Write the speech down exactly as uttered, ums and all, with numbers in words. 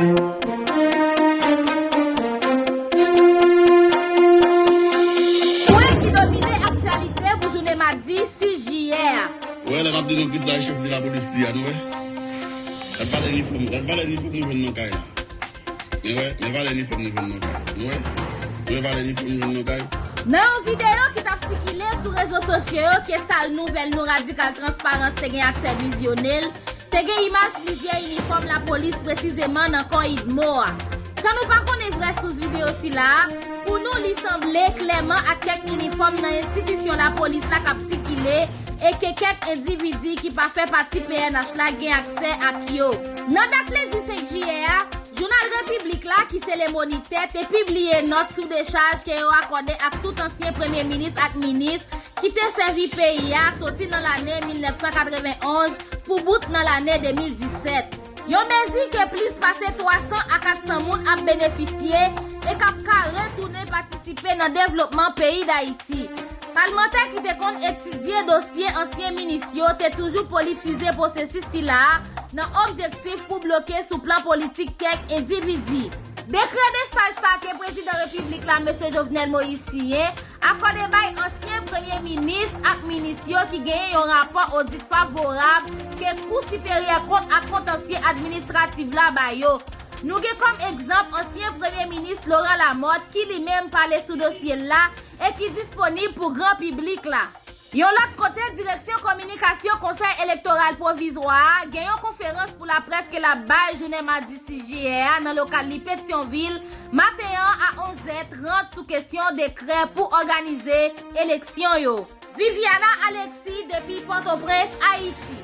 Pwen ki domine aktyalite pou jounen madi sis jiyè a. Wè, lè m ap di nou Krisla e chèf de lapolis li a, nou wè. Gad valè inifòm, gad valè inifòm nou jwenn nan kay la. Men wè, men valè inifòm nou jwenn nan kay. Nou wè, nou wè valè inifòm nou jwenn nan kay. Nan yon videyo ki t ap sikile sou rezo sosyo yo ke sal nouvèl nou Radikal Transparans te gen aksè vizyone l, te gen imaj plizyè inifòm lapolis, presizeman nan kò UDMO a. San nou pa konnen vrè sous videyo sila a, pou nou li sanble klèman ak kèk inifòm nan enstitisyon lapolis la k ap sikile e ke kèk endividi ki pa fè pati P N H la gen aksè ak yo. Nan dat lendi senk jiyè a, jounal Repiblik la, ki se Le Moniteur, te pibliye nòt sou dechaj ke yo akòde ak tout ansyen premye minis ak minis ki te sèvi peyi a soti nan lane mil nèf san katrevenn onz pou bout nan lane de mil disèt. Yon mezi ke plis pase twa san a kat san moun ap benefisye e k ap ka retounen patisipe nan devlopman peyi Dayiti. Palmantè ki te konn etidye dosye ansyen minis yo te toujou politize pwosesis sila a nan objektif pou bloke sou plan politik kèk endividi. Dekrè dechaj sa ke prezidan repiblik la, mesye Jovenel Moïse, siyen, akòde bay ansyen premye minis ak minis yo ki genyen yon rapò odit favorab ke Kou Siperyè Kont ak Kontansye Administratif la ba yo. Nou gen kòm egzanp ansyen premye minis Laurent Lamothe ki li menm pale sou dosye l la e ki disponib pou gran piblik la. Yon lòt kote, direksyon kominikasyon Konsèy Elektoral Pwovizwa a gen yon konferans pou laprès ke l ap bay jounen madi sis jiyè a nan lokal li Petyonvil, maten an a onz è trant sou kesyon dekrè pou òganize eleksyon yo. Viviana Alexis depi Pòtoprens, Ayiti.